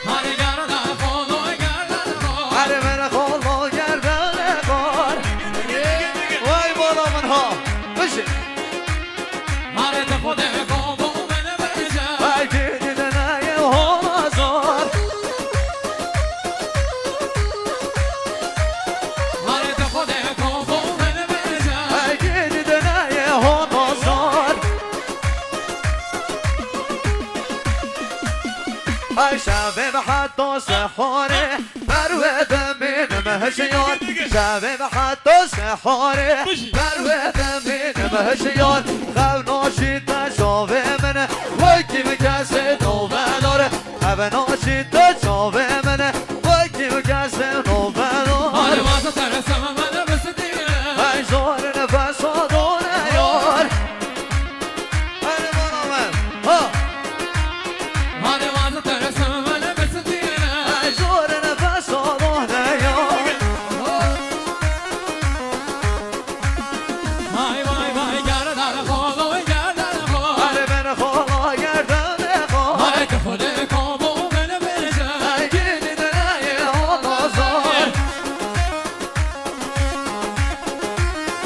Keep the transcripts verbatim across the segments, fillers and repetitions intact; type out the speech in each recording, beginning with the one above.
Hadi gel de xolo, gel de xolo. Hadi beni xolo, gel de xolo. Vay bala min ha. Bişi. Hadi de xode kobo beni bece. Ay gidi de naye hona zor. Hadi de xode kobo beni bece. Ay gidi de naye hona zor. Ay şevê ve heta sehorê, ber wê demînim hişyar. Şevê ve heta sehorê, ber wê demînim hişyar. Xew naşîte çavê min, wekî min kesê novedar. Xew naşîte çavê min, wekî min kesê novedar. Hadi vaza tereseme beni bisidîne. Ay zor nefes adone yar. Hadi bana ver. Ha. Hadi vaza tereseme beni bisidîne. Ay zor nefes adone yar. Vay vay vay, gel de xolo, gel de xolo. Hadi beni xolo, gel de xolo. Hadi xode kobo beni bece. Ay gidi de naye hona zor.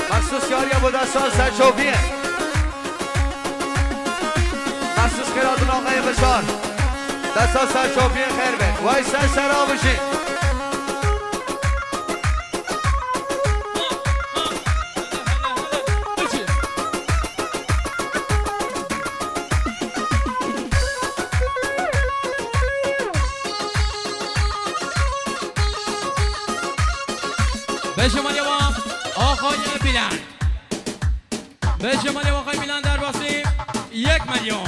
Maxsus kariya bu da saz serçopiye. Maxsus xêratin axayê Bişar. Desta serçopiyê xêr be. Way ser sera bijî. Beşemaliye wa axayê Bilen. Beşemaliye wa axayê Bilen derbasî yek milyon.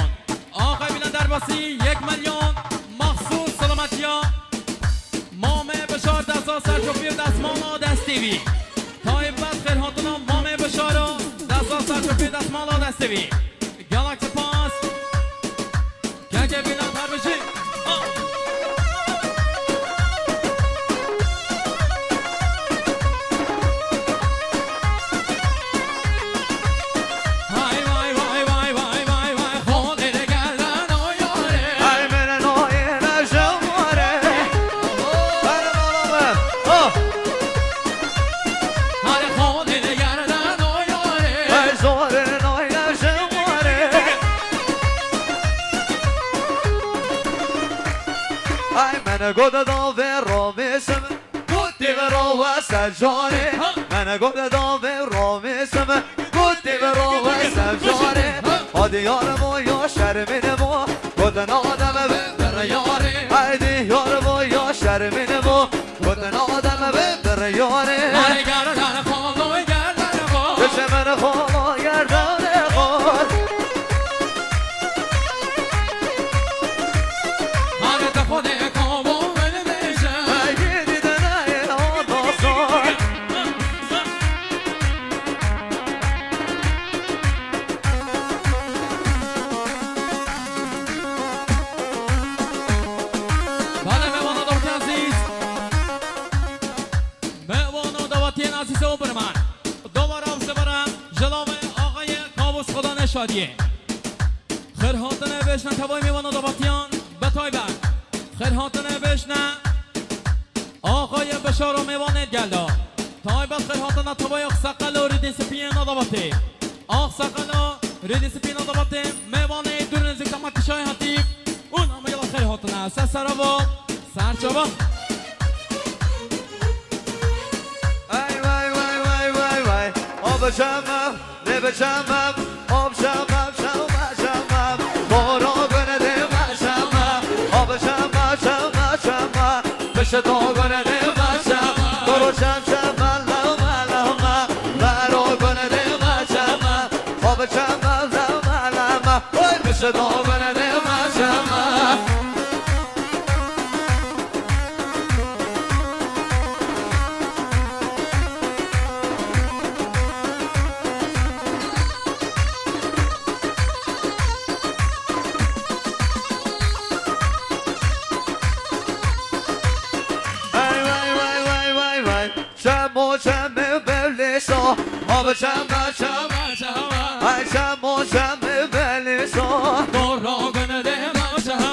Axayê Bilen derbasî yek milyon. Maxsus selametiya Mamê Bişar desta serçopî û destmala destê wî. Taybet xêrhatina Mamê Bişar û desta serçopî û destmala destê wî. Gelek spas. Keke Bîlan Terbijî. Ah! Hay vay vay vay vay vay vay. Xolê de gelen o yarê. Ay mene noye ne jaware. Hadi bana ver. Ah! Hadi xolê de gelen o yarê. Ay zor noye ne jaware. Ay mene goda da ve romesim. Gotî ve ro wese carê. Ha! Mene gote da ve ro mêsim. Gotî ve ro wese carê. Hadi yarimo ya şerminimo. Gote nademe ve bir yarê. Haydi yarimo ya şerminimo. Gote nademe ve bir yarê. Hadi gel, gel, kolo, gel, gel, kolo. Dişe mene kolo, gerdane kol. Hadi te xode kolo, beni beje. Haydi dene. Bale mevana davetiyê ezîz. Mevana davetiyên ezîz û birman. Dova ravşte bere jilave axayê Kavus Xweda Neşadiyê. Xêr hatine bêjne tevayê mêvana davetiyan be taybet. Xêr hatine bêjne axayê Beşar û mêvanê gelda. Taybet xêr hatine tevayê Axseqel û Rêdîn Spiyê na davetê. Axseqel û Rêdîn Spiyê na davetê mêvanê dûr nêzîk dema kişayê hatî û nameyê xêr hatine. Ser serava, ser çava. Ay vay vay vay vay vay. Abi çemem. Lê bi çemem, av çemem, çemem, çemem. Dora gune dê me çemem. Av çemem, çemem, çemem. Bişi do gune dê me çemem. Doro çem çemem, lewme, lewme. Vero gune dê me çemem. Av çemem, lewme, lewme. Oy, bişi do gune dê me çemem. Ay vay vay vay vay vay. Çemo çemê belîsa. Abi çeme çeme çeme. Ay çemo çemê belîsa. Doro gune dê me çeme.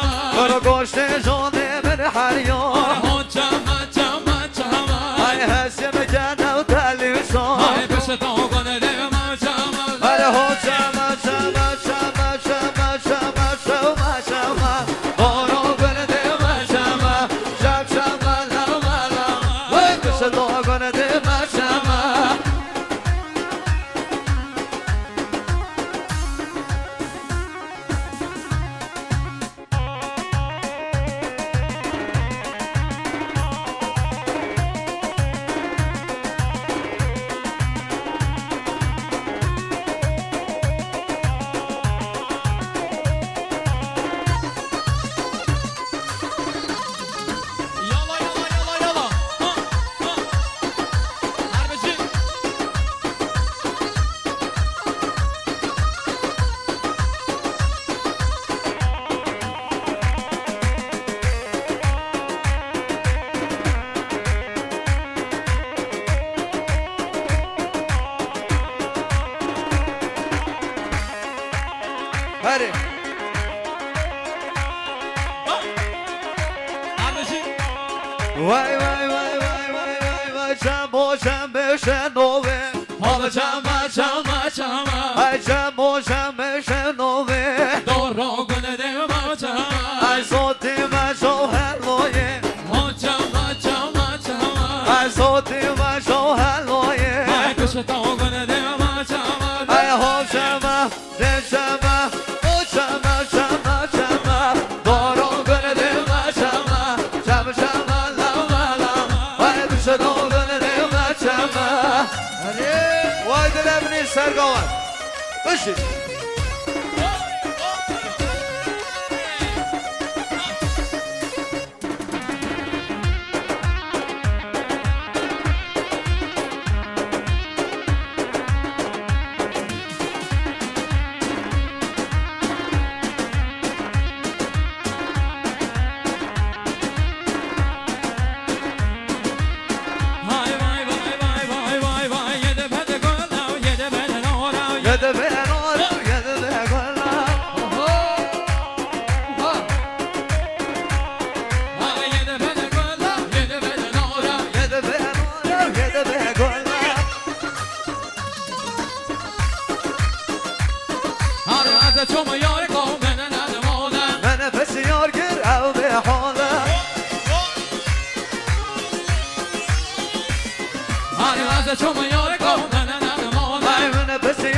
Vay, vay, vay, vay, vay, vay, vay, çemo, çemê şenove. Hala çema, çema, çema. Ay, çemo, çemê şenove. Doro gule de ma çema. Ay, sotî me şo heloye. Ma çema, çema, çema. Ay, sotî me şo heloye. Ay, kışta gule de ma çema. Ay, ho çema. Çeme, o çeme, çeme, çeme, doro gönlüme çeme, çeme, çeme, lama, lama, vay düşe do gönlüme çeme. Vay dilevni sergavan. Işık. Yedi ben ora, yedi ben gola. Oho. Oha. Yedi ben ora, yedi ben gola. Hadi hadi çoma yar ko mene ne mole. Mene pesi yar gir ev be hale. Hadi hadi çoma yar ko mene ne mole. Ay mene pesi